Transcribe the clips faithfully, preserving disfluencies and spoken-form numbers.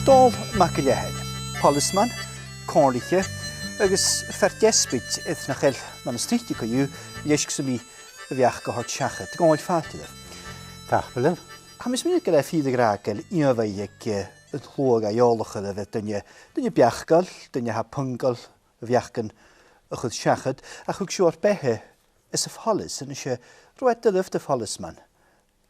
Dòmhnall MacIllEathain, poileasman, comhairliche agus fear deasbaid air nach eil mar as trice co-dhiù leisg sam bith a bheachd a thoirt seachad. Dòmhnall, fàilte leibh. Tapadh leibh. Tha mi a' smaoineachadh gur e fìor ghràdh a bheil aig, eh, an t-sluagh eòlach air a bhith duine, duine beachdail, duine a tha pongail a bheachdan a chur seachad, ach thug sibh ur beatha anns a' phoileas, a-nis, eh, an robh e doirbh do phoileasman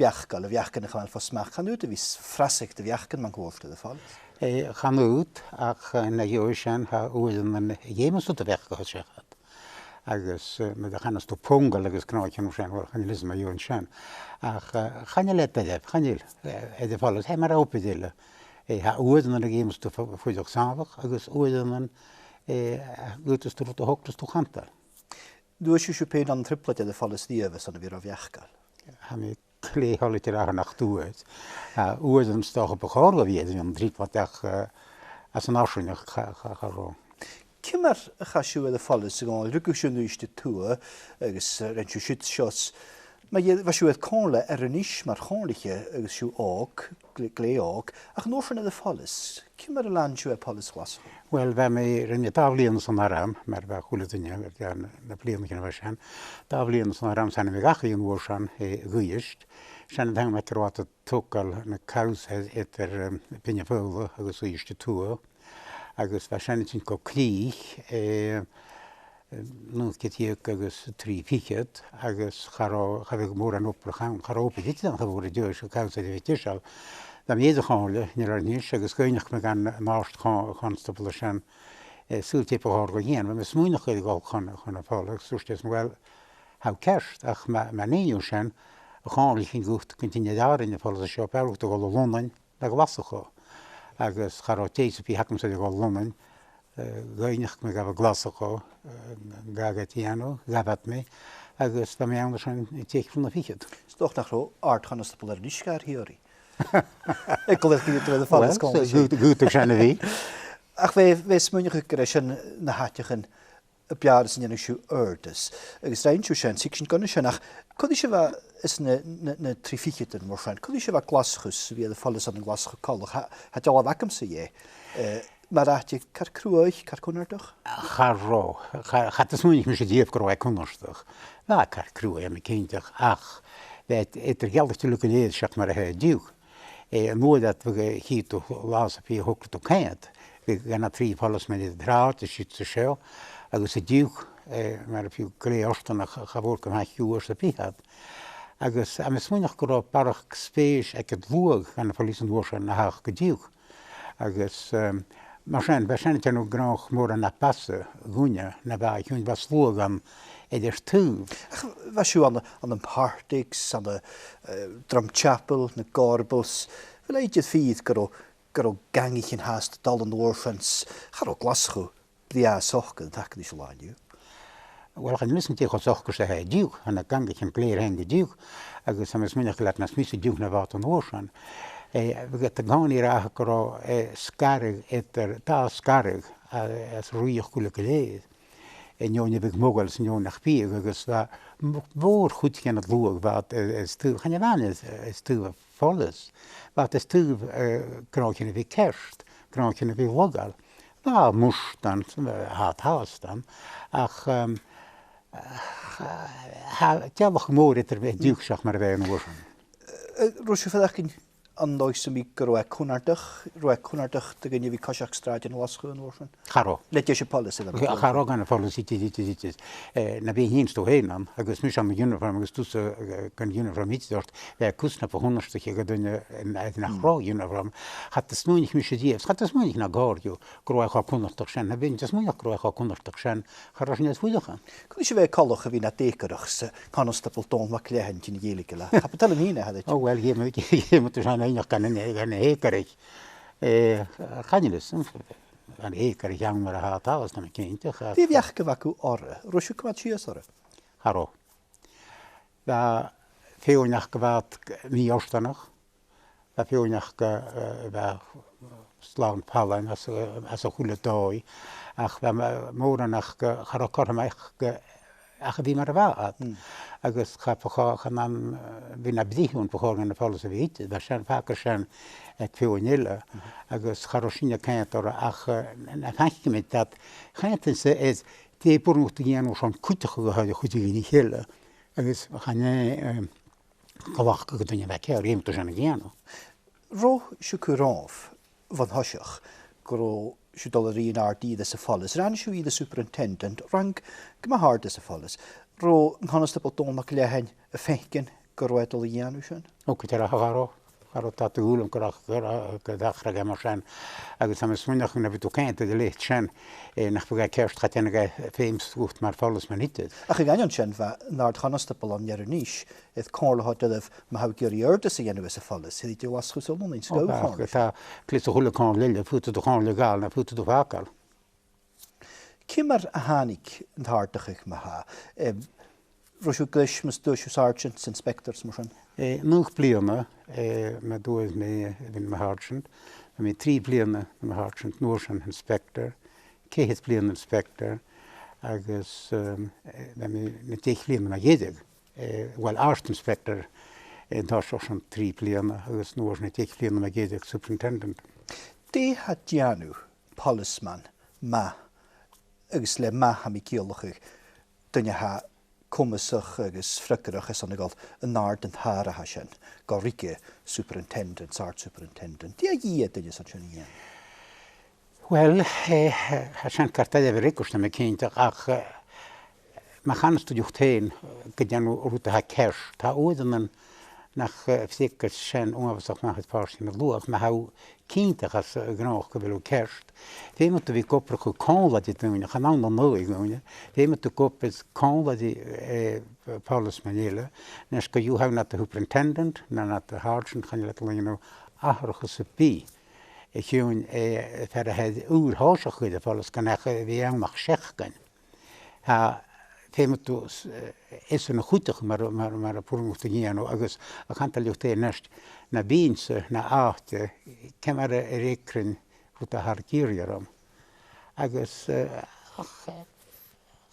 beachdail a bheachdan a chumail fo smachd? Chan fhaod a bhith a' frasadh do bheachdan mun cuairt air a' phoileas. Eh, chan fhaod, ach, eh, na dheidhinn sin, tha uaireannan a dh'fheumas tu do bheachd a chur seachad. Agus, eh, ma chanas tu pongail agus cnò cheann sin, uill, chan eil fhios agam mu dheidhinn sin. Ach, eh, chan eil e doirbh, chan eil, eh, air a' phoileas, tha e mar obair eile. Eh, tha uaireannan a dh'fheumas tu fu-, fuireach sàmhach, agus uaireannan, eh, dh'fhaodas tu rud a thogras tu chantainn. An d' fhuair sibh sibh fhèin ann an trioblaid air a' phoileas riamh airson a bhith ro bheachdail? Tha mi glè thoilichte ràdh nach d' fhuair. A, uaireannan 's dòcha bu chòir dhomh a bhith air an trioblaid ach, eh, anns an fharsaingeachd cha, cha, cha robh. Ciamar a chaidh sibh air a' phoileas, a Dhòmhnaill? Rugadh sibh ann an Uibhist a Tuath agus, eh, rinn sibh siud seo. Ma dh'fh-, bha sibh air comhairle Inbhir Nis mar chomhairliche agus sibh òg, glè, glè òg, ach an uair sin air a' phoileas. Ciamar a lean sibh air poileas Ghlaschu? Uill, bha mi, rinn mi dà bhliadhna san arm, mar bha a h-uile duine, air na, na bliadhnaichean a bha sin. Dà bhliadhna san arm, 's thàinig mi dhachaigh an uair sin, eh, a dh'Uibhist. Sin an t-àm aig an robh iad a' togail na cabhsair eadar, em, Beinn na Faoghla agus Uibhist a Tuath. Agus bha sin a' tighinn gu crìch, eh, naoi ceud deug agus trì fichead, agus cha robh, cha robh mòran obrach ann, cha robh obair idir ann, cha mhòr an dèidh seo, cabhsair a bhith deiseil. Bha mi air a' chomhairle, an Inbhir Nis, agus dh'fhaighnich mi dhan an Àrd-Chon-, Chonstable sin, eh, saoil dè bu chòir dhomh a dhèanamh. Bha mi a' smaoineachadh a dhol chun, chun a' phoileas, thuirt esan, uill, tha thu ceart, ach ma, ma nì thu sin, a' chomhairlichean dhut gun tig an t-àrainn a' phoileas seo, b' fheàrr dhut a dhol a Lunnainn na Glaschu. Agus cha robh deise sam bith agamsa air a dhol a Lunnainn, eh, dh'fhaighnich mi gabhail Glaschu, eh, gabhail a dhèanamh, ghabh iad mi, agus bha mi ann an sin an deichmhor 's a fichead. 'S dòcha nach robh Àrd-Chonstable Inbhir Nis gar shìorraidh. Aig a' chomhairle air a' phoileas. Uill, còmhla 's e, sin. Dh'fhaod-, dh'fhaodadh sin a bhith. Ach bha, bha smaoineachadh gur e sin na h-àiteachan a b' fheàrr 's an dèanadh sibh adhartas. Agus rinn sibh sin, thig sinn gu na sin, ach cò ris a bha, anns na, na, na trì ficheadan mar sin, cò ris a bha Glaschu 's a bhith air a' phoileas ann an Glaschu coltach? Tha, tha dealbh agamsa dheth. Eh, mar àite car cruaidh, car cunnartach? Cha robh. Cha, cha do smaoinich mise riamh gun robh e cunnartach. Bha e car cruaidh, tha mi cinnteach, ach bha e eadar-dhealaichte uile gu lèir seach mar a tha e an-diugh. Eh, an uair ud, bhiodh, eh, chì thu latha sam bith a thogradh tu cead, bhiodh na trì poileasman air an t-sràid, is siud 's an seo, agus an-diugh, eh, mar a bhiodh glè fhortanach, cha mhòr gum faigheadh tu uair sam bith iad. Agus tha mi a' smaoineachadh gun robh barrachd spèis aig an t-sluagh dha na poileas an uair sin na tha aca an-diugh. Agus, ehm, mar sin, bha sin a' dèanamh gnothach mòran na b' fhasa dhuinne na bha a chionn bha sluagh ann air ar taobh. Ach bha sibh ann, ann am Partick 's ann an, eh, Drumchapel, na Gorbals. A bheil e idir fìor gun robh, gun robh gangaichean fhathast a' dol an uair sin 's cha robh Glaschu brèagha socair an taca ris an là an-diugh? Uill, chan eil fhios agam dè cho socair 's a tha e an-diugh, tha na gangaichean glè thrang an-diugh, agus tha mi a' smaoineachadh gu bheil iad nas miosa an-diugh na bha iad an uair sin. Eh, bhiodh iad an-còmhnaidh ag ràdh gun robh, eh, sgaradh eadar, dà sgaradh, eh, às an rìoghachd uile gu lèir. Eh, an fheadhainn a bhiodh modhail 's an fheadhainn nach biodh, agus bha m-, mhòr-chuid dhen t-sluagh, bha iad, eh, air taobh, chan e a-mhàin air, air taobh a' phoileas, bha iad air taobh, eh, gnothaichean a bhith ceart, gnothaichean a bhith laghail. Bha murt ann, eh, tha, tha fhathast ann, ach, ehm, tha, tha dealachadh mòr eadar an-diugh seach mar a bha e an uair sin. Eh, an robh sibh a' faireachdainn an dòigh sam bith gun robh e cunnartach, robh e cunnartach do dhuine a bhith a' coiseachd sràidean Ghlaschu an uair sin? Cha robh. Le deise poileas, a bheil? Cha, cha robh gun a' phoileas idir, idir, idir. Eh, na bhiodh fhèin 's tu fhèin ann, agus mise ann an uniform, agus tusa, eh, gun uniform idir ort, bha e cus na bu chunnartaiche aig duine, eh, nach robh uniform. Cha do smaoinich mise riamh, cha do smaoinich na gàirdean, gun robh e cho cunnartach sin. Na bhithinn a' smaoineachadh gun robh e cho cunnartach sin, cha robh sinn air fuireach ann. Cò ris a bha e coltach a bhith nad eucoireach 's, eh, Constable Dòmhnall MacIllEathain, Dè na Gàidhlig eile? Cha bu toil leam fhìn a tha. Ò, uill, dh'fheumadh, dh'fheumadh tu sin fhaighneachd dhan, dhan eucoirich. Eh, chan eil fhios, dhan eucoirich ann mar a tha, tha fhios, tha mi cinnteach. Dè a' bheachd a bh' agaibh orra? An robh sibh a' coimhead sìos orra? Cha robh. Bha feadhainn aca a bha mì-fhortanach, bha feadhainn aca, eh, a bha slàn fallain às, eh, às a h-uile dòigh, ach bha m-, mòran aca, eh, cha robh cothrom aca, eh, ach a bhith mar a bha iad. Mm. Agus cha bu chòir, chan ann, eh, bhith na bhritheamhan, bu chòir dhan a' phoileas a bhith idir, bha sin, fàgail sin aig feadhainn eile. Mhm. Agus cha robh sinne a' coimhead orra ach, eh, na faiceamaid iad. Choimheadas air dè b' urrainn dhut a dhèanamh airson cuideachadh a thoirt do chuideigin eile. Agus chan e, eh, gabhail gu duine a bha ceàrr, dh'fheumadh tu sin a dhèanamh. Robh sibh a' cur romhaibh bhon toiseach gun robh sibh a' dol a ruighinn àrd-ìre sa phoileas. Rinn sibh ìre superintendent, rang gu math àrd sa phoileas. Robh an Constable Dòmhnall MacIllEathain a' faicinn gun robh e a' dol a dhèanamh sin? O, gu dearbh, cha robh. Cha robh dad ag ùrnaigh gun robh, gun robh, gun do dh'atharraich e mar sin. Agus tha mi a' smaoineachadh nam biodh tu a' coimhead air a leithid sin, eh, nach biodh e ceart, cha dèanadh e feum dhut mar phoileasman idir. Ach a dh'aindeoin sin, bha an Àrd-Chonstable ann an Inbhir Nis, is còmhla riutha, ma tha thu ag iarraidh adhartas a dhèanamh sa phoileas, thèid thu a Ghlaschu 's a Lunnainn 's a Gàidhealtachd. Ach tha, cleachd a h-uile càil eile, faodaidh tu càil a ghabhail, no faodaidh tu fàgail. Ciamar a thàinig an t-àrdachadh ma-thà? Em, robh sibh greis mus d' fhuair sibh sergeant 's inspector 's mar sin? Eh, naoi bliadhna, eh, ma dh'fhuair mi, bha mi na sergeant. Bha mi trì bliadhna na sergeant, an uair sin inspector, ceithir bliadhna inspector, agus, em, eh, bha mi na deich bliadhna mu dheireadh. Eh, uill, Art Inspector, eh, an toiseach, sin trì bliadhna, agus an uair sin na deich bliadhna mu dheireadh Superintendent. Dè tha dèanamh poileasman math, agus le math tha mi a' ciallachadh duine a tha comasach agus freagarrach airson a dhol an àird an t-àraidh sin, gu ruige Superintendent, 's Art Superintendent. Dè a dhìth air duine san sin a dhèanamh? Uill, eh, tha sin car doirbh a fhreagairt, tha mi cinnteach, ach, eh, ma chanas tu riut fhèin gun dèan thu rud a tha ceart, tha uaireannan nach, eh, fhreagairt sin uabhasach math air pàirt dhen luchd, ma tha thu cinnteach às a' ghnothach gu bheil thu ceart. Feumaidh tu bhith ag obrachadh còmhla ri daoine, chan ann an aghaidh dhaoine, feumaidh tu ag obair còmhla ri, eh, poileasman eile, a-nis gu bheil thu nad superintendent, no nad sergeant, chan eil iad a' lìonadh atharrachadh sam bith. A chionn, eh, fear a tha air ùr-thoiseach a chur air a' phoileas, gun ach a bhith ann ach seachdain. Tha, feumaidh tu s-, eh, esan a chuideachadh mar, mar, mar a b' urrainn dhut a dhèanamh, agus a' cantainn riut fhèin a-nis, na bhithinn-sa, na àite, ciamar a fhreagaireadh rud a tha ag iarraidh orm. Agus, eh, ach, eh,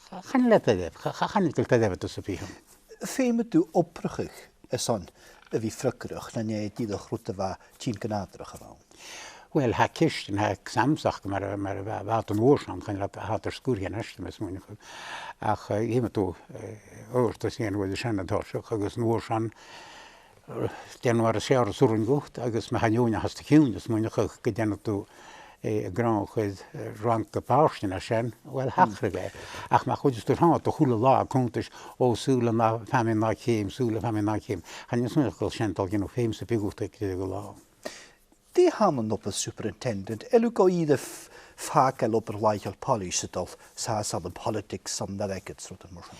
cha, chan eil e doirbh, cha, cha, chan eil e doirbh a dh'fhios a bhith ann. Feumaidh tu obrachadh airson a bhith freagarrach, no an e dìreach rud a bha tighinn gu nàdarrach a bh' ann? Uill, tha ceistean, tha exams aca mar, mar a bha, bha iad an uair sin, chan eil iad, tha iad air sgur a-nis, tha mi a' smaoineachadh. Ach, eh, feumaidh tu, eh, adhartas a dhèanamh air sin an toiseach, agus an uair sin, eh, dèan mar as fheàrr as urrainn dhut, agus ma tha an fheadhainn a th' às do chionn a' smaoineachadh gun dèanadh tu, eh, a' ghnothach air, eh, rang a b' àirde na sin, uill, thachradh e. Ach ma chuidicheas tu riutha do chuile là a' cunntais, o, sùil an àm, feumaidh mi an ath cheum, sùil, feumaidh mi an ath cheum, chan eil mi a' smaoineachadh gu bheil sin a' dol a dhèanamh feum sam bith dhut aig deireadh an latha. Dè th' ann an obair superintendent? Eil thu gu ìre f-, fàgail obair làitheil poilis 's a' dol sàs ann am politics, ann an airgead 's rudan mar sin?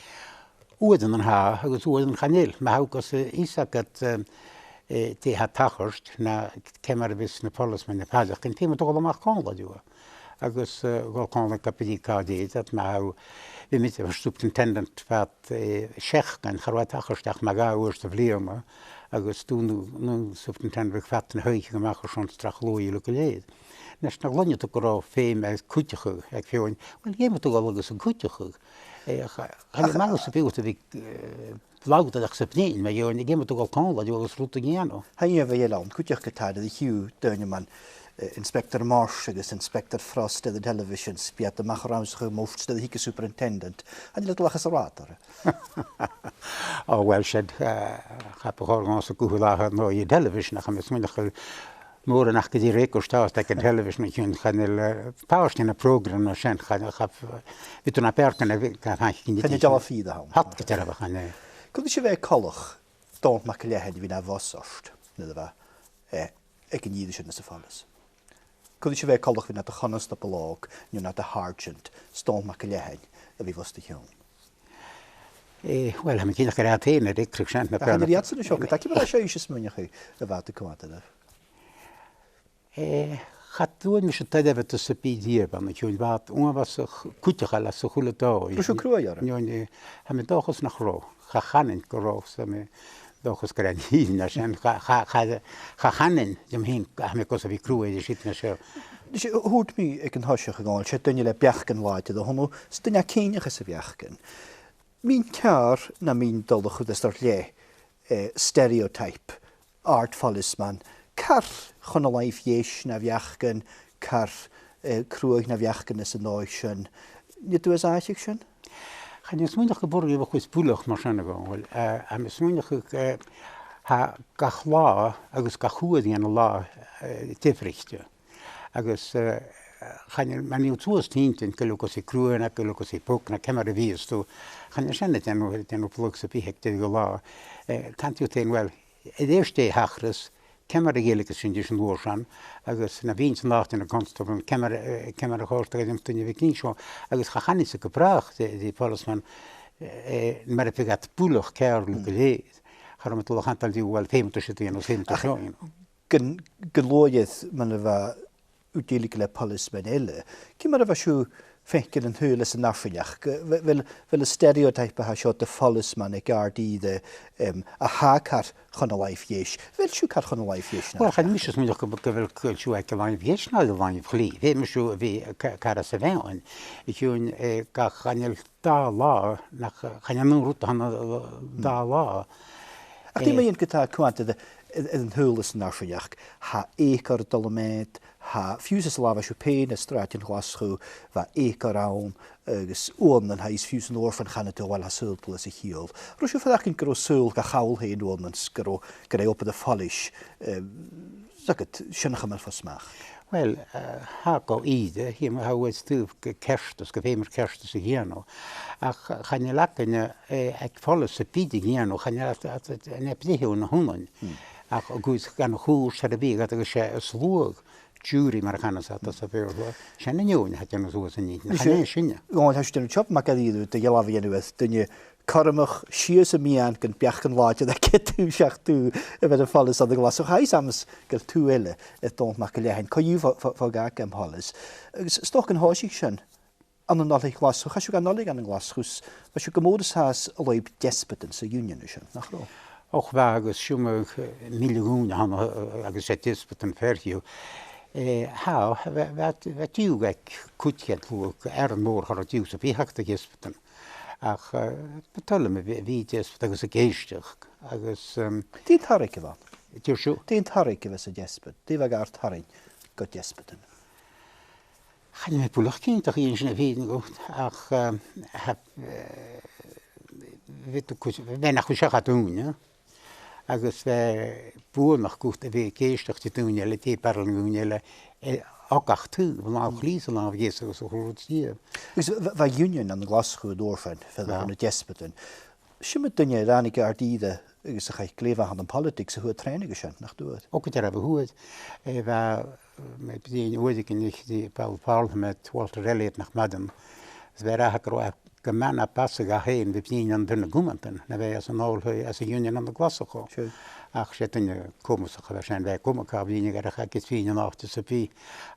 Uaireannan tha, agus uaireannan chan eil. Ma tha thu gus, eh, fhios agad, eh, eh, dè tha a' tachairt, no ciamar a bhios na poileasmainn a' faireachdainn, feumaidh tu a dhol a-mach còmhla riutha. Agus, eh, a dhol còmhla ri gabhail brìgh càirdeas, ma tha, bha mi air superintendent fad, eh, seachdain, cha robh e a' tachairt ach mu dhà uair sa bhliadhna, agus dùin, dùin superintendent bhiodh fad na h-oidhche a-mach airson srath luaidh uile gu lèir. A-nis, na gluinneadh tu gun robh feum air cuideachadh aig feadhainn, uill, dh'fheumadh tu a dhol agus an cuideachadh. Eh, cha, chan eil mi a' smaoineachadh gu bheil thu a' bhith, eh, laghdaireach sam bith, ma dh'fheumadh tu a dhol còmhla riutha agus rud a dhèanamh. Tha e a' bhith eile ann, cuideachd ge-tà, nuair a chì thu daoine mar, eh, Inspector Morse agus Inspector Frost air an television, 's bidh iad a-mach a' rannsachadh murt nuair a thig an superintendent. Chan eil iad a' laighe san rathad orra. O, uill, sin, eh, cha bu chòir dhomhsa guth a làthair no air an television, ach tha mi a' smaoineachadh gu bheil mòran aca ri fhreagairt a-staigh aig an television, a chionn chan eil, eh, pàirt dhen a' phrògram no sin, cha, cha, bidh tu na b' fheàrr gun a bhith, gun a bhith a' faicinn. Chan eil e a' dol a dh'fhìor a th' ann. Tha gu dearbh, chan e. Cuiridh sibh e coltach Dòmhnall MacIllEathain a bhith na bhos ort nuair a bha, eh, aig an ìre sin sa phoileas? Cuiridh sibh e coltach a bhith nad chonstable òg, no nad sergeant, 's Dòmhnall MacIllEathain a bhith bhos do chionn? Eh, uill, tha mi cinnteach gur e iad fhèin a fhreagradh sin, na. Ach chan eil iadsan an seo, gu dè, ciamar a tha sibhse a' smaoineachadh a bha iad a' coimhead oirbh? Eh, cha d' fhuair mise doirbh air sam bith riamh ann, a chionn bha iad uabhasach cuideachail anns a h-uile dòigh. An robh sibh cruaidh orra? No, eh, tha mi an dòchas nach robh. Cha chanainn gun robh, 's tha mi an dòchas gur e an fhìrinn a tha sin. Cha, cha, cha, cha chanainn rium fhìn, tha mi gus a bhith cruaidh ris iad na seo. Nis, thuirt mi aig an toiseach, a Dhòmhnaill, 's e duine le beachdan làidir a th' annad, 's duine cinnteach sa bheachdan. Mion ceàrr no mion dol a chur às ar leth, eh, stereotype, àrd-phoileasman, car chun an làimh dheis na bheachdan, car, eh, cruaidh na bheachdan anns an dòigh sin. An tèid thu às àicheadh sin? Chan eil mi a' smaoineachadh gum b' urrainn dhuinn a bhith buileach mar sin a dhèanamh, eh, tha mi a' smaoineachadh, eh, tha gach latha agus gach uair dhen latha, eh, diofraichte. Agus, eh, chan eil, ma nì thu suas tìnntinn, gu bheil thu gus a' cruaidh no gu bheil thu gus a' bog no ciamar a bhios tu, chan eil sin a' dèanamh, dèanamh pluig sam bith aig deireadh an latha. Eh, canadh tu fhèin, uill, a-rithist dè thachras, ciamar a dh'fheiligeas sinn ris an uair sin, agus nam bithinn san àite ann an constable, ciamar, eh, ciamar a chòrdadh e rium duine a bhith ag innse, agus cha chanainn-sa gu bràth ri, ri poileasman, eh, mura biodh iad buileach ceàrr gu lèir. Cha robh mi dol a chantainn riutha, uill, feumaidh tu seo a dhèanamh, feumaidh tu seo a dhèanamh. Gun, gun luaidh, mar a bha thu a' dèiligeadh le poileasman eile, ciamar a bha sibh a' faicinn an t-saoghal anns an fharsaingeachd? Gu, a bheil, a bheil an stereotype a tha seo de phoileasman aig àrd-ìre, em, a tha car chun an làimh dheis? A bheil sibh car chun an làimh dheis? Uill, chan eil mise a' smaoineachadh gu, gu bheil, gu bheil sibh aig an làimh dheis no an làimh chlì. Feumaidh sibh a bhith ca-, car às a' mheadhan. A chionn, eh, gach, chan eil dà latha, nach, chan eil an aon rud ann an, eh, dà latha. Ach dè mu dheidhinn ge-tà, a' coimhead air, air, air an t-saoghal anns an fharsaingeachd, tha eucoir a' dol am meud, tha, fiù 's san latha a bha sibh fhèin ann an Sràidean Ghlaschu, bha eucoir ann, agus uaireannan tha fhios, fiù 's an uair sin chanadh tu, uill, tha saoghal a' dol às a chiall. An robh sibh a' faireachdainn gun robh saoghal ga chall fhèin uaireannan, 's gun robh, gun robh obair a' phoilis, eh, 's agad, sin a chumail fo smachd? Uill, eh, tha gu ìre, chì mi, tha uair taobh gu ceartas, gu feumar ceartas a dhèanamh. Ach chan eil againn, eh, aig poileas sam bith ri dhèanamh, chan eil iad, iad, iad, iad a' breith air na h-ionannan. Ach gus gan a' chùis air a bhith aca agus 's e an sluagh, jury mar a chanas iad sa Bheurla, sin an fheadhainn a tha a' dèanamh suas an nì, chan e sinne. Uill, tha sibh a' dèanamh job math dha-rìribh de dh'fhalbh a dhèanamh air duine cothromach sìos am meadhan gun beachdan làidir aige, tu seach tu, a bheir am poileas ann an Glaschu. Tha fhios agam gu bheil tù eile, eh, Dòmhnall MacIllEathain, co-dhiù fo, fo, fo ghàrradh am poilis. Agus 's dòcha gun tòisich sin ann an Nollaig Ghlaschu. Chaidh sibh dhan Nollaig ann an Glaschu, 's bha sibh gu mòr an sàs an lùib deasbadan sa Union an sin, nach robh? Och, bha, agus seo mo, eh, milleadh ùine a th' ann, eh, agus 's e deasbad am fear dhiubh. Eh, tha, bha, bha, bha diù aig cuid de shluagh, air an mòr-chuid dhiubh, 's a bha iad a' deasbad. Ach, eh, bu toil leam a bhith, a bhith deasbad agus ag èisteachd, agus, ehm, dè an toradh a bh' ann? Dè thuirt sibh? Dè an toradh a bh' anns an deasbad? Dè bha gar tarraing gu deasbadan? Chan eil mi buileach cinnteach an sin a bhith ag ràdh, ach, ehm, tha, eh, bha iad a' cur, bha iad a' cur seachad ùine, agus bha e buannachd dhut a bhith ag èisteachd ri daoine eile, dè barail nan daoine eile, eh, o gach taobh, an làmh chlì 's an làmh dheas agus a h-uile rud a-riamh. Agus bha, bha Union ann an Glaschu an uair sin, far a bheil na deasbadan. Sin mar duine a ràinig àrd-ìre agus a chaidh glè mhath ann am politics a fhuair trèanadh an sin, nach d' fhuair? O, gu dearbh a fhuair. Eh, bha, eh, mi a' bruidhinn uaireigin ri ball Pàrlamaid Walter Elliott nach maireann. Is bha e ag ràdh gun robh e gu math na b' fhasa dha fhèin a bhith a' bruidhinn ann am Bun na Comantan, na bha e anns an oilthigh, anns an Union ann an Glaschu. Sure. Ach 's e duine comasach a bha sin, bha e coma càil a bhith a' bruidhinn air a' chaigeas fhèin an àite sam bith.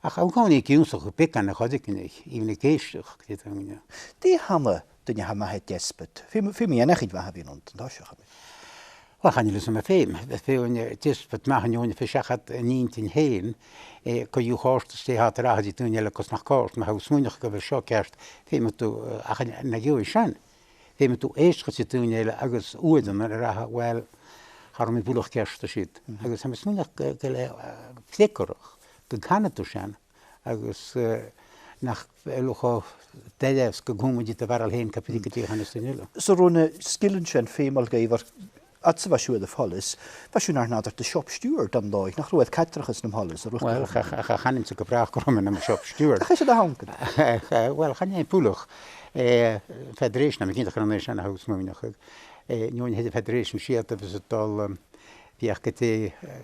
Ach an-còmhnaidh ag ionnsachadh beagan a' choireigin, even ag èisteachd ri daoine. Dè th' ann an duine a tha math air deasbad? Feumaidh, feumaidh e fhèin a bhith math a bhith ann an toiseach. Uill, chan eil fhios agam am feum, feum, eh, deasbad math an fheadhainn a tha seachad an inntinn fhèin, eh, co-dhiù chòrdas dè tha iad ag ràdh ri daoine eile agus nach còrd, ma tha thu a' smaoineachadh gu bheil seo ceart, feumaidh tu, eh, ach na, na gheibh sin. Feumaidh tu èisteachd ri daoine eile agus uaireannan a ràdh, uill, cha robh mi buileach ceart an siud. Mhm. Agus tha mi a' smaoineachadh gu, gu bheil e, eh, freagarrach gun canadh tu sin, agus, eh, nach eil thu cho doirbh 's gun cumaidh tu do bharail fhèin, cà 'n fheadhainn a chanas duine eile. So, an robh na sgilean sin feumail dhuibh, oir fhad 's a bha sibh air a' phoileas, bha sibh nar n-àrd air do shop steward an dòigh, nach robh, air cathrachas nam poileas, an robh? Uill, cha, cha, cha chanainn-sa gu bràth gun robh mi nam shop steward. Ach 's e sin a th' ann. Uill, chan e buileach, eh, federation, tha mi cinnteach gun robh mi sin a' smaoineachadh. Eh, an fheadhainn a th' air a' federation, 's iad a bhios a' dol, um, bhiodh gu dè, eh,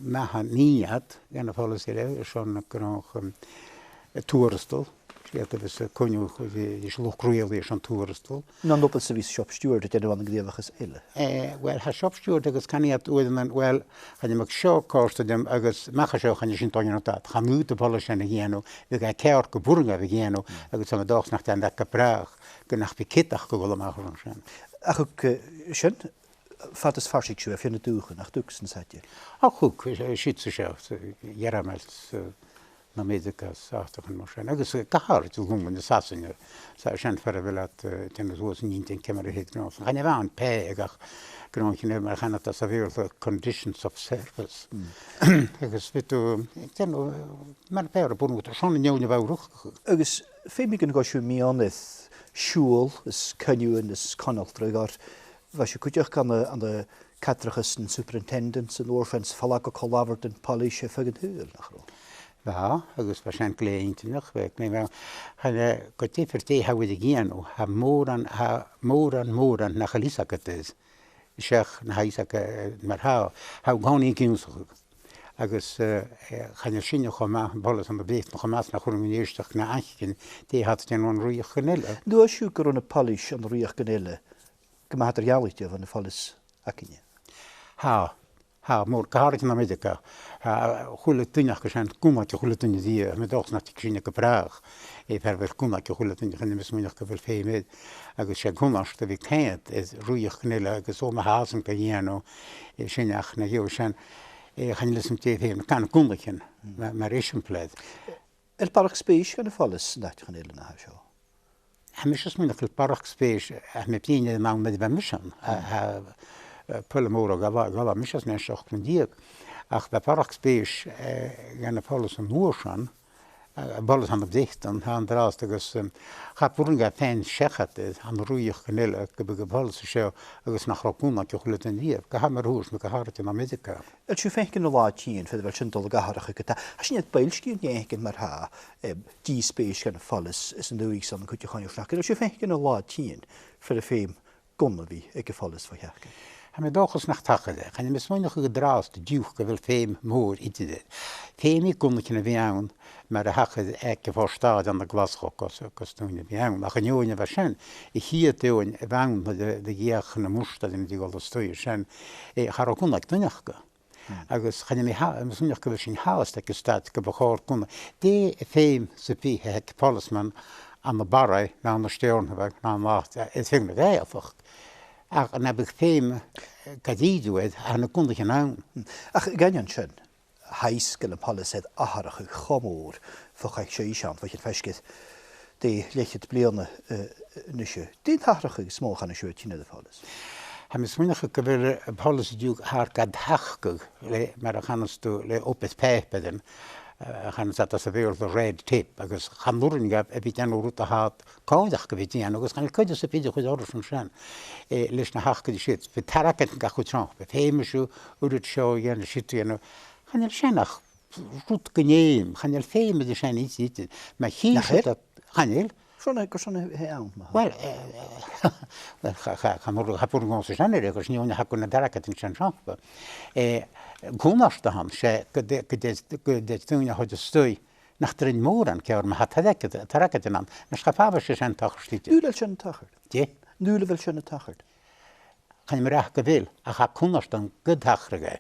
math a nì iad dhan a' phoileas eile, airson gun robh, um, tuarastal. 'S iad a bhios a' coinneachadh ri, ris an luchd-riaghlaidh airson tuarastal. No an obair sa bhios shop steward a' dèanamh ann an gnìomhachas eile? Eh, uill, tha shop steward agus canaidh iad uaireannan, uill, chan eil mi ag seo còrdadh rium agus a-mach à seo chan eil sinn a' dol a dhèanamh dad. Chan fhaod am poileas sin a dhèanamh, bhiodh e ceàrr gum b' urrainn dhaibh a dhèanamh, agus tha mi an dòchas nach dèan iad gu bràth, gun nach bi cead aca a dhol a-mach air an sin. Ach, eh, sin, fad is farsaing sibh air feadh na dùthcha, nach tuig sinn saide? Ach thug, eh, siud 's a seo, 's, eh, Iarmailt, 's, eh, Ameireaga 's àiteachan mar sin. Agus, eh, gu h-àraid Lunnainn is Sasainn, eh, 's e sin far a bheil iad, eh, a' dèanamh suas an inntinn ciamar a thèid gnothaichean. Chan e a-mhàin pay ach gnothaichean eile mar a chanas iad sa Bheurla conditions of service. Agus bidh tu, eh, dèanamh, eh, mar a b' fheàrr a b' urrainn dhut, 's ann an fheadhainn a bha thu a' riochdachadh. Agus feumaidh gun gabh sibh miann air siubhal is coinneamhan is conaltradh, oir bha sibh cuideachd ann an, ann an cadrachas nan superintendents an uair sin, 's a' falbh gu co-labhairt ri poilis air feadh an t-saoghail, nach robh? Bha, agus bha sin glè inntinneach, bha, glè mhath. Chan e, gu diofar dè tha thu air a dhèanamh, tha mòran, tha mòran, mòran nach eil fhios agad air, seach na tha fhios agad, eh, mar tha, tha thu an-còmhnaidh ag ionnsachadh. Agus, eh, eh, chan eil sinne cho math, am poileas ann am Breatainn cho math 's nach urrainn dhuinn èisteachd na fhaicinn dè tha iad a' dèanamh ann an rìoghachdan eile. An tuirt sibh gun robh na poilis ann an rìoghachdan eile gu math eadar-dhealaichte bhon a' phoileas againne? Tha, tha, mòr, gu h-àraid ann an Ameireaga. Tha, a h-uile duine aca sin, gun a h-uile, a h-uile duine dhiubh, tha mi an dòchas nach tig sinne gu bràth, eh, far a bheil gun a h-uile duine, chan eil mi a' smaoineachadh gu bheil feum air. Agus 's e cunnart a bhith coimhead air rìoghachdan eile agus o ma tha sin ga dhèanamh, eh, sin ach na dhèidh sin, eh, chan eil fhios agam dè feum, gan gunnaichean, mar, mar eisimpleir. A bheil barrachd spèis dhan a' phoileas san àiteachan eile na tha seo? Tha mise a' smaoineachadh gu bheil barrachd spèis, tha mi a' bruidhinn air an àm nuair a bha mise ann, a, a, a, poile mòr a ghabh, ghabh mise san seachd bliadhna deug. Ach bha barrachd spèis, eh, dhan a' phoileas an uair sin, eh, a' phoileas ann am Breatainn, tha an-dràsta agus, em, cha b' urrainn dha faighinn seachad air ann an rìoghachdan eile gum biodh a' phoileas an seo agus nach robh gun aig a h-uile duine dhiubh. Gu h-àraid mar a thuirt mi, gu h-àraid ann an Ameireaga. A bheil sibh a' faicinn an latha tighinn, far a bheil sin a' dol a dh'atharrachadh, ge-tà, tha sinn air boillsgìobair fhaighinn mar-thà, eh, dìth spèis dhan a' phoileas anns an dùthaich san cuid a' choimhearsnachd. A bheil sibh a' faicinn an latha tighinn, far am feum gun a bhith aig a' phoileas fo sheachdain? Tha mi an dòchas nach tachair e. Chan eil mi a' smaoineachadh an-dràsta dìreach gu bheil feum mòr idir air. Feumaidh gunnaich a bhith ann mar a thachair aig a' phort-adhair ann an Glaschu gus, gus daoine a bhith ann. Ach an fheadhainn a bha sin, a' chiad fheadhainn a bh' ann nuair a, nuair a dh'fheuch na murtairean a dhol a-staigh, sin, eh, cha robh gun aig duine aca. Agus chan eil mi tha-, mi a' smaoineachadh gu bheil sin fhathast aig an staid gum bu chòir gun a, dè am feum sam bith a th' aig poileasman ann am Barraigh, no ann an Steòrnabhagh, no ann an àite, eh, air feadh na Gàidhealtachd. Ach nam biodh feum, eh, gu dearbh air, tha na gunnaichean ann. Ach gun an sin, tha fhios gu bheil am poileas air atharrachadh cho mòr bho chaidh sibhse ann, bho chionn faisg air dà leth-cheud bliadhna, eh, a-nise. Dè an t-atharrachadh as motha a chanas sibh a' tighinn air a' phoileas? Tha mi a' smaoineachadh gu bheil a' phoileas an-diugh thar gad thachdadh le, mar a chanas tu, le obair phàipearan, eh, a chanas iad sa Bheurla red tape, agus chan urrainn dhaibh a bhith a' dèanamh rud a tha iad còmhla gu bhith a' dèanamh, agus chan eil cuid sam bith a' cur orra an sin, eh, leis na thachdadh siud. Bidh targaidean ga chur romhpa, feumaidh sibh uiread seo a dhèanamh, siud a dhèanamh. Chan eil sin ach rud gun fheum, chan eil feum air sin idir, idir. Ma chì sibh, chan eil. Cò ris a tha e ann, ma-thà? Well, eh, well, cha, cha, cha mhòr, cha b' urrainn dhòmhsa sin a ràdh, agus nì an fheadhainn a tha a' cur na targaidean sin romhpa. Eh, cunnart a th' ann, 's e, gu dè, gu dè, gu dè daoine a thoirt a-staigh, nach do rinn mòran ceàrr ma tha targaid-, targaidean ann. Nis cha b' àbhaist sin a thachairt idir. Nuair a bheil sin a' tachairt? Dè? Nuair a bheil sin a' tachairt? Chan eil mi ag ràdh gu bheil, ach tha cunnart ann gun tachradh e.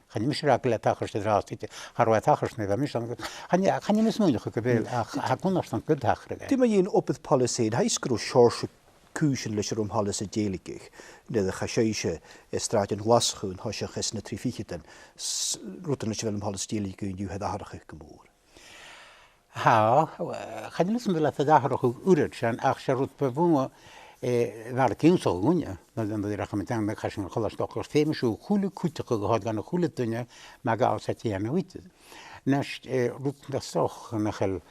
Chan eil mise ag ràdh gu bheil e a' tachairt an-dràsta idir. Cha robh e a' tachairt nuair a bha mise ann. Chan eil, chan eil mi a' smaoineachadh gu bheil, ach tha cunnart ann gun tachradh e. Dè mu dheidhinn obair poilis fhèin? Tha fhios gun robh seòrsa cùisean leis an robh am poileas a' dèiligeadh. Nuair a chaidh sibhse air Sràidean Ghlaschu an toiseach anns na trì ficheadan, s-, rudan leis a bheil am poileas a' dèiligeadh an-diugh air atharrachadh gu mòr. Tha, eh, chan eil fhios agam a bheil iad air atharrachadh uiread sin, ach 's e rud bu mhotha, eh, a bharrachd ionnsachadh dhuinne, nuair, nuair a rachamaid ann, nuair a chaidh sinn a-null a Cholaiste Eòghail, feumaidh sibh a h-uile cuideachadh a thoirt dhan a h-uile duine ma ghabhas e dèanamh idir. Nis, eh, rud nas doirbhe nach eil,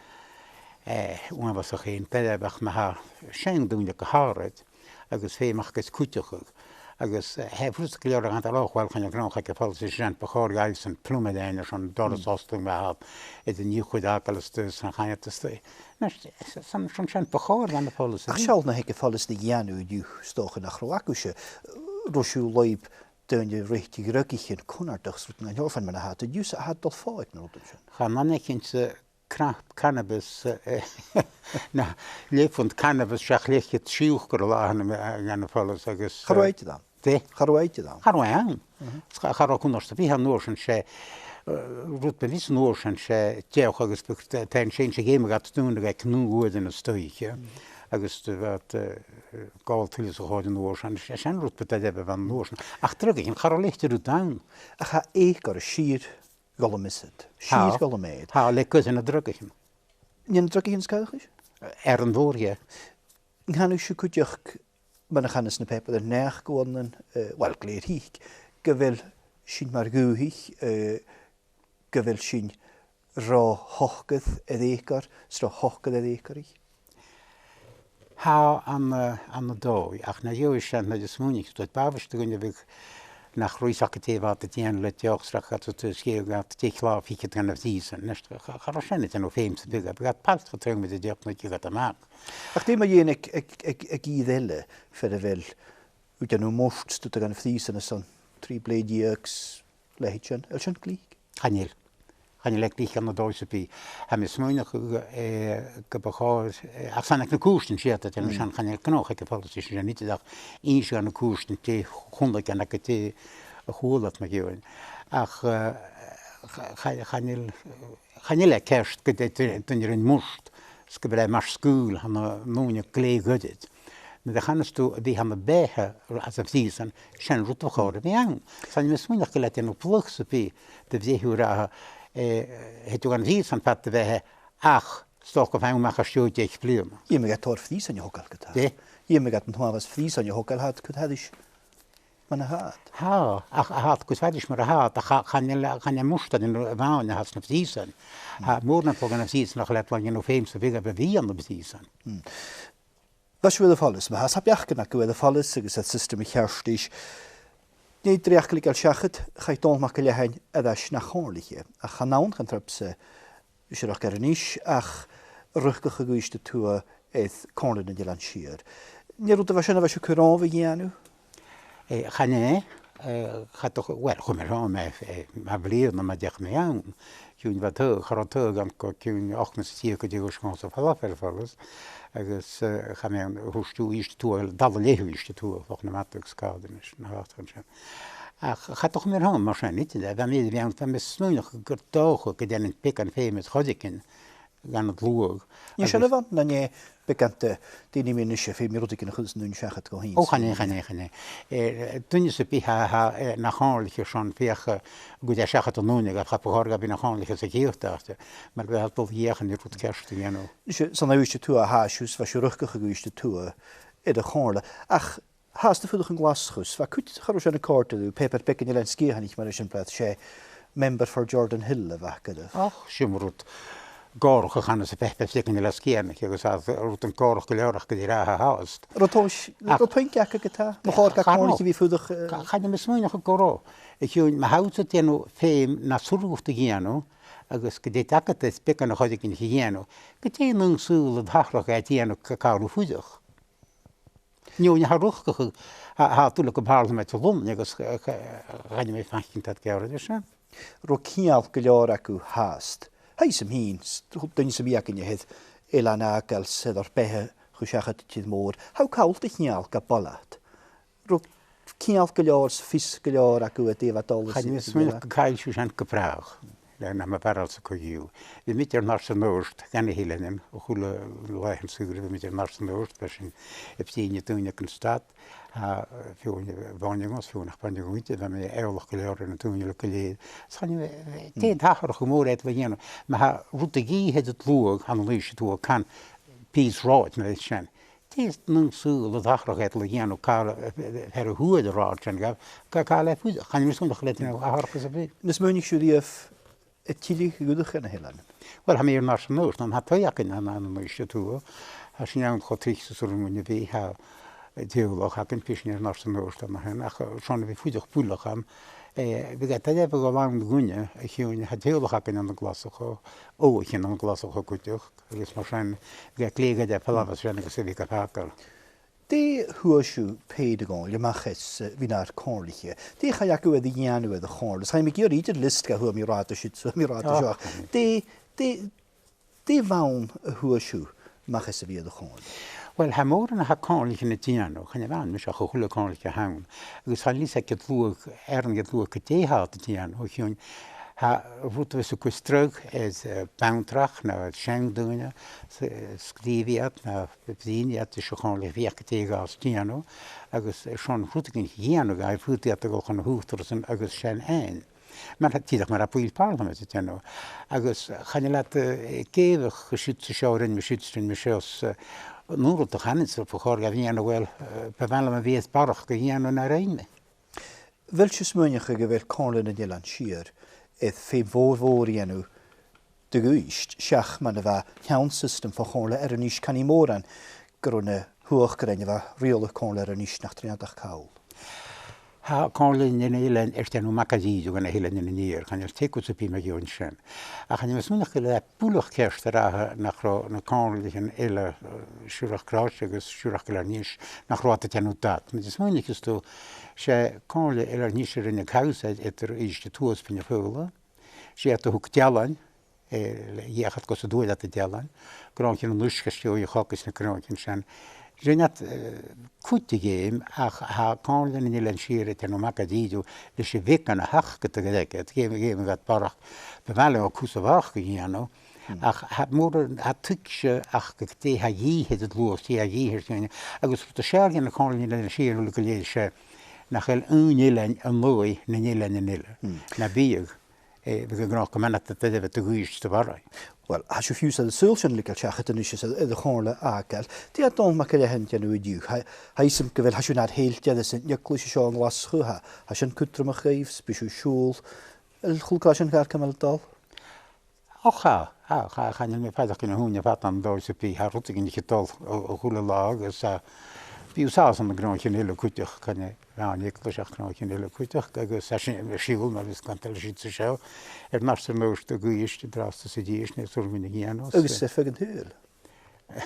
eh, uabhasach fhèin doirbh ach ma tha seann daoine gu h-àraid, agus feum aca ris cuideachadh. Agus, eh, tha e furasta gu leòr a dh'fhaodadh, uill, chan eil gnothach aig a' phoileas an sin, bu chòir dhaibhsan plumaid fhaighinn airson doras fhosgladh ma tha iad air an fhiachair fhàgail a-staigh 's an cainnt a-staigh. Nis, 's ann, 's ann sin bu chòir dhan a' phoileas a bhith. Ach seall na th' aig a' phoileas ri dhèanamh an-diugh, 's dòcha nach robh agaibhse, eh, robh sibh a' lorg daoine a rèitich rudeigin cunnartach 's rudan dhen t-seòrsa sin mar a tha iad an-diugh, 's tha iad a' dol fodha aig na rudan sin. Chan aithnichinn-sa cnap cannabis, eh, no leth-phunt cannabis seach leth-cheud siùcar a làthair, eh, dhan a' phoileas agus, eh, cha robh e idir ann. Dè? Cha robh e idir ann. Cha robh e ann. Mhm. Cha, cha robh cunnart sam bith an uair sin, 's e, eh, rud bu mhiosa an uair sin, 's e deoch agus bu, tha, tha an seann, 's e dh'fheumadh iad dùnadh aig naoi uairean a-staigh, eh, agus bha iad, eh, a' gabhail tuilleadh 's a' chòir an uair sin, 's e sin rud bu doirbhe a bh' ann an uair sin. Ach dh'fhaodadh, cha robh leithid de rud ann. Ach tha eucoir a' sìor Gollum Is iad. Tha. Sìor Ghollum Is iad. Tha, le cus de na drugaichean. Nì na drugaichean sgaradh? Air an dòigh, yeah. An canadh sibh cuideachd, mar a chanas na pàipearan, nach gabh ann, eh, uill, glè thric, gu bheil sinn mar dhùthaich, eh, gu bheil sinn ro shocair air eucoir, 's ro shocair air eucoraich? Tha an, eh, an dòigh, ach na dheaghaidh sin, na de smaoineachadh, tha e bàbhaisteach dhuinne a bhith nach robh fhios aca dè bha iad a' dèanamh le deoch, 's ach ged a tha sgeul ged a tha deich latha fichead dhen a' phrìosan. Nis, cha, cha robh sin a' dèanamh feum sam bith, bha iad pailt cho trom a' dèanamh na gheibheadh iad a-mach. Ach dè mu dheidhinn aig, aig, aig, aig ìre eile, far a bheil, a' dèanamh murt, 's tu dhan a' phrìosan airson trì bliadhna deug 's leithid sin, a bheil sin glic? Chan eil. Chan eil e glic ann an dòigh sam bith. Tha mi a' smaoineachadh, eh, gum bu chòir, eh, ach 's ann aig na cùirtean 's iad a' dèanamh sin, chan eil gnothach aig a' pholasaidh sin idir ach innse dha na cùirtean dè chunnaic iad agus dè a chuala iad mu dheidhinn. Ach, eh, cha, cha, chan eil, chan eil e ceart gun dèan du-, duine rinn murt 's gu bheil e mar sgaoil ann an ùine glè ghoirid. Nuair a chanas tu a bhith ann am beatha anns a' phrìosan, sin rud bu chòir a bhith ann. 'S chan eil mi a' smaoineachadh gu bheil e a' dèanamh pluais sam bith do bhreith ur ratha, eh, thèid thu dhan phrìosan fad do bheatha, ach 's dòcha gum faighinn a-mach às dèidh deich bliadhna. Dh'fheumadh iad tòrr phrìosain a thogail ge-tà. Dè? Dh'fheumadh iad an t-uabhas phrìosain a thogail, tha iad gu h-àraidh mar a tha iad. Tha, ach, ach tha iad gu h-àraidh mar a tha iad, ach cha, chan eil, chan eil murt ann a-mhàin a tha sna prìosan. Tha mòran ann a tha sna prìosan ach leithid a' dèanamh feum sam bith a bhith ann am prìosan. Bha sibh air a' phoileas, ma-thà, 's tha beachdan agaibh air a' phoileas agus air system a' cheartais. An dèidh dreuchd a leigeil seachad, chaidh Dòmhnall MacIllEathain air ais na chomhairliche, ach chan ann, chan triop sa, is e a-rithist, ach riochdasaich Uibhist a Tuath air Comhairle nan Eilean Siar. An e rud a bha sin a bha sibh a' cur romhaibh a dhèanamh? Eh, chan e, eh, cha do, uill, chuir mi romham e, eh, mu bhliadhna ma deach mi ann. Ciùin bha taghadh, cha robh taghadh ann gu ciùin ochd no sia gu deireadh seo sa phoileas, air a' phoileas, agus, eh, chaidh mi ann, thuirt Uibhist a Tuath, dà bhliadhna Uibhist a Tuath, bhog na mata agus càirdean is na h-àiteachan sin. Ach cha do chuir mi romham mar sin idir, bha mi, bha mi, bha mi a' smaoineachadh gur dòcha gun dèanainn beagan feum air choreigin dhan an t-sluagh. An e sin a bh' ann, no an e beagan de, daoine mar sin, feumaidh rudeigin a chur san ùine seachad gu h-ìosal? Ò, chan e, chan e, chan e. Eh, duine sam bith a tha, tha, eh, na chomhairliche son feuch, eh, gu dè seachad an ùine, ach cha bu chòir gum bi na chomhairliche sa chìoch dàta, mar bha iad a' dol a dh'fheuchainn ri rud ceart a dhèanamh. Is e, san Uibhist a Tuath a tha sibh, is bha sibh a' riochdachadh Uibhist a Tuath air a' Chomhairle. Ach tha sibh a' fuireach ann an Glaschu, 's bha cuid, cha robh sin a' còrdadh riutha, pàipear beag an Eilein Sgitheanaich, mar a bha sin, bha e, 's e Member for Jordanhill a bh' aca. Ach, sin rud gòrach a chanas am pàipear beag an Eilein Sgitheanaich, agus tha rud gòrach gu leòr aca ri ràdh fhathast. An robh tomhas, an robh puing aca ge-tà? An robh, bu chòir dha comhairliche a bhith a' fuireach, eh? Cha, chan eil mi a' smaoineachadh gun robh. A chionn, ma tha thusa a' dèanamh feum na sùil a dhèanamh, agus gun tèid agad air beagan a choreigin a dhèanamh, gu dè an aon saoghal a tha atharrachadh e a dhèanamh gu càil a' fuireach? Neo, neo, tha riochdachadh, tha, tha dùil agam Pàrlamaid Lunnainn agus, eh, eh, chan eil mi a' faicinn dad gearradh air sin. Robh ceangal gu leòr agaibh fhathast. Tha fhios agam fhìn, s-, duine sam bith againne a th' air Eilean Àgail 's air ar beatha a chur seachad air tìr-mòr. Tha thu call do cheangal gu bheil leat. Robh ceangal gu leòr 's fios gu leòr agaibh air dè bha dol is... Chan eil mi a' smaoineachadh gun caill sibh sin gu bràth. Le na mo bharail-sa co-dhiù. Bha mi idir nar san adhart, dhan a h-uile duine, a h-uile làithean saoire, bha mi idir nar san adhart, bha sinn a' bruidhinn ri daoine aig an stad, a, feadhainn a bh' ann agus feadhainn nach b' ann, bha mi eòlach gu leòr air na daoine uile gu lèir. 'S chan e, dè an t-atharrachadh mòr a tha iad a' dèanamh? Ma tha rud a dhìth air an t-sluagh, ann an Uibhist a Tuath, can pìos rathaid no rud mar sin. Dè an aon saoghal a tha atharrachadh iad a dhèanamh, càil, eh, eh, fear a fhuair an rathad sin, gabh, ga-, càil e a' fuireach, chan eil mi a' smaoineachadh gu bheil e a' dèanamh atharrachadh sam bith. An e smaoinich sibh a-riamh air tilleadh a dh'fhuireach dha na h-eileanan? Uill, tha mi air nar san adhart, an, tha taigh againn ann, ann an Uibhist a Tuath, tha sinn ann cho tric 's as urrainn dhuinn a bhith, tha, eh, teaghlach againn, bidh sinn air nar san adhart an sin, ach, eh, son a bhith a' fuireach buileach ann, eh, bhiodh e doirbh a dhol ann dhuinne, a chionn, tha teaghlach againn ann an Glaschu, oghaichean ann an Glaschu cuideachd, agus mar sin, bhiodh e glè ghoirid a' falbh às sin agus a bhith ga fàgail. Dè fhuair sibh pèin a dh'fhàg a-mach às, eh, bhith nar comhairliche? Dè chaidh agaibh air a dhèanamh air a' chomhairle? 'S chaidh mi ag iarraidh idir list, ga fhuair mi rathad an siud, fhuair mi rathad an seo. Dè, dè, dè bh' ann a fhuair sibh a-mach às a bhith air a' chomhairle? Uill, tha mòran a tha comhairlichean a' dèanamh, chan eil ann mise ach a h-uile comhairliche a th' ann, agus chan eil fhios aig an t-sluagh, air an t-sluagh gu dè tha iad a' dèanamh, a chionn tha rud a bhios a' cur dragh air, eh, banntrach no air seann daoine, s-, eh, sgrìobh iad, no bruidhinn iad ris a' chomhairliche feuch gu dè a ghabhas dèanamh, agus, eh, son rudeigin a dhèanamh, gheibh iad a dhol chun na h-ùghdarrasan agus sin fhèin. Mar a, dìreach mar a tha buill Pàrlamaid a' dèanamh. Agus chan eil iad, eh, ag èigheach gu siud 's an seo, rinn mi siud 's rinn mi seo 's, eh, an uair ud a chanas iad, bu chòir dhaibh a dhèanamh, uill, eh, bu mhath leam a bhith air barrachd a dhèanamh na rinn mi. A bheil sibh a' smaoineachadh gu bheil Comhairle nan Eilean Siar air feum mhòr, mhòr a dhèanamh de dh'Uibhist, seach mar a bha ceann-siostam fo Chomhairle Inbhir Nis? Canaidh mòran gun robh na h-uachdarain a bha a' riaghladh Comhairle Inbhir Nis nach do rinn iad ach call. Tha Comhairle nan Eilean air dèanamh math dha-rìribh dha na h-Eileanan an Iar, chan eil teagamh sam bith mu dheidhinn sin. Ach chan eil mi a' smaoineachadh gu bheil e buileach ceart an-dràsta nach robh na comhairlichean eile, eh, Siorrachd Ghràisg agus Siorrachd Eilean Nis, nach robh iad a' dèanamh dad. Mas e do smaoineachadh thu, 's e Comhairle Eilean Nis a rinn an cobhsair eadar Uibhist a Tuath is Beinn na Faoghla. 'S iad a thug dealan, eh, le, dh'fheuch iad gus an d' fhuair iad an dealan. Gnothaichean an uisge, 's e a' chòcaireachd na gnothaichean sin. Rinn iad, eh, cuid de gheama, ach tha Comhairle nan Eilean Siar air dèanamh math dha-rìribh leis a' bheagan a th' aca de dh'airgead, gheama, gheama a bha barrachd, bu mhath leotha cus a bharrachd a dhèanamh. Hmm. Ach tha mòran, tha tuigse aca gu dè tha a dhìth air an t-sluagh, dè tha a dhìth air sin. Agus rud as fheàrr a dhèanadh Comhairle nan Eilean Siar uile gu lèir, 's e nach eil aon eilean an aghaidh nan eilean eile. Hmm. Na biadh, eh, bhiodh an gnothach gu math nas fhaide do dh'Uibhist 's do Bharraigh. Uill, tha sibh fiù 's air an saoghal sin a leigeil seachad a-nis is air, air a' chomhairle fhàgail. Dè tha Dòmhnall MacIllEathain a' dèanamh an-diugh? Tha, tha fhios agam gu bheil, tha sibh nad sheilear air an eaglais an seo an Glaschu, tha, tha sin cudromach dhuibh, 's bidh sibh a' siubhal. A bheil a h-uile càil sin gar cumail a' dol? Och, tha, tha, tha, chan eil mi a' faireachdainn a h-uile fada an dòigh sam bith, tha rudeigin a' dol a, a h-uile latha agus, eh, bidh sibh san gnothaichean eile cuideachd, chan e, bha an eaglais ach gnothaichean eile cuideachd, agus tha sinn a' siubhal mar a bhios gan toileachadh siud 's an seo, air an àrd-mhòr-chuid de dh'Uibhist an-dràsta 's an-dèidh, 's an uair sin a' dèanamh. Agus a' feitheamh an t-saoghail?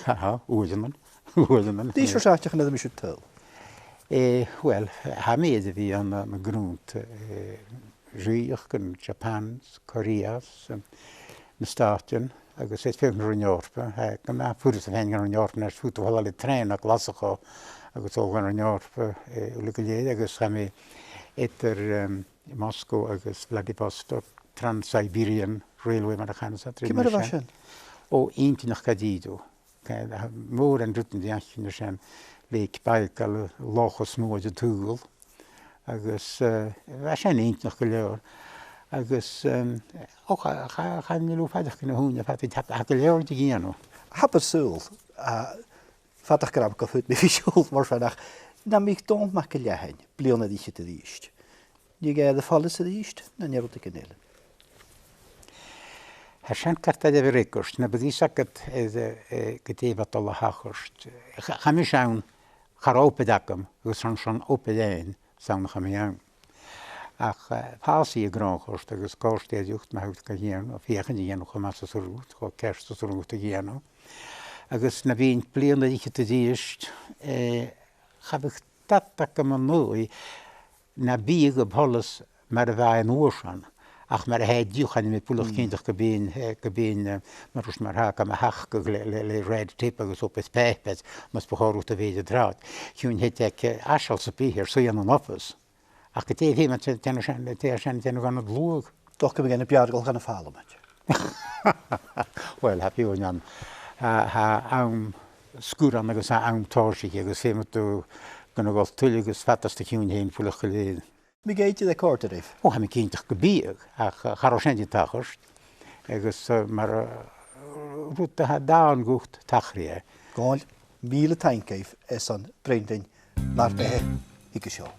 Aha, uaireannan, uaireannan. Dè seòrsa àiteachan a tha sibh a' dol? Eh, uill, tha mi air a bhith ann an, na grunnd, eh, Rìoghachdan, Japan, Korea, na Stàitean, agus air feadh na Roinn Eòrpa. Eh, gu math furasta faighinn dhan Roinn Eòrpa, nar fuair thu falbh le trèana à Glaschu agus a dhol dhan Roinn Eòrpa, eh, uile gu lèir, agus tha mi eadar, em, Moscow agus Vladivostok, Trans-Siberian Railway, mar a chanas iad. Ciamar a bha sin? O, inntinneach gu dearbh. Tha mòran rudan de dh'fhaicinn air sin, Lake Baikal, an loch as motha den t-saoghal. Agus, eh, bha sin inntinneach gu leòr. Agus, em, o, cha, cha, chan eil thu a' faireachdainn a h-uile fada, tha, tha gu leòr ri dhèanamh. Tha, abair sùil, a, fada gu robh gu fud mi a' siubhal mar sin, ach nam biodh Dòmhnall MacIllEathain bliadhna air fhichead a-rithist, an tigeadh e air a' phoileas a-rithist, no an dèidh rudeigin eile? Tha sin ceart gu leòr, a Mhurchaidh, nam biodh fhios agad air, eh, gu dè bha dol a thachairt. Cha, chaidh mise ann, cha robh obair agam, agus 's ann, 's ann obair fhaighinn 's ann a chaidh mi ann. Ach, eh, pàsaidh a' ghnothaich ort agus còrdadh e riut ma tha thu ga dhèanamh, no feuchainn a dhèanamh cho math 's as urrainn dhut, cho ceart 's as urrainn dhut a dhèanamh. Agus nam bithinn bliadhna air fhichead a-rithist, eh, cha bhiodh dad agam an aghaidh na biadh a' phoileas mar a bha e an uair sin, ach mar a tha e an-diugh, chan eil mi buileach cinnteach gum bithinn, eh, gum bithinn, eh, mar a thuirt mi, tha gam thachdadh le, le, le red tape agus obair phàipeir, mus bu chòir dhut a bhith air an tràigh. Chionn tha e aig, eh, aiseal sam bith air suidhe ann an oifis. Ach gu dè tha e a' dèanamh sin, dè tha sin a' dèanamh dhan an t-sluagh? Dòcha gum bi e na b' fheàrr a dhol dhan a' Phàrlamaid. Uill, tha feadhainn ann. Tha, tha àm sgur ann agus tha àm tòiseachadh agus feumaidh tu gun a dhol tuilleadh agus fada 's do chiùin fhèin fuireach gu lèir. Am bi e air a chòrdadh ribh? O, tha mi cinnteach gum biodh, ach, eh, cha robh sin air tachairt. Agus, eh, mar, eh, rud a tha dàna dhut, tachraidh e. Dòmhnall, mìle taing dhuibh airson bruidhinn rinn nar beatha thuige seo.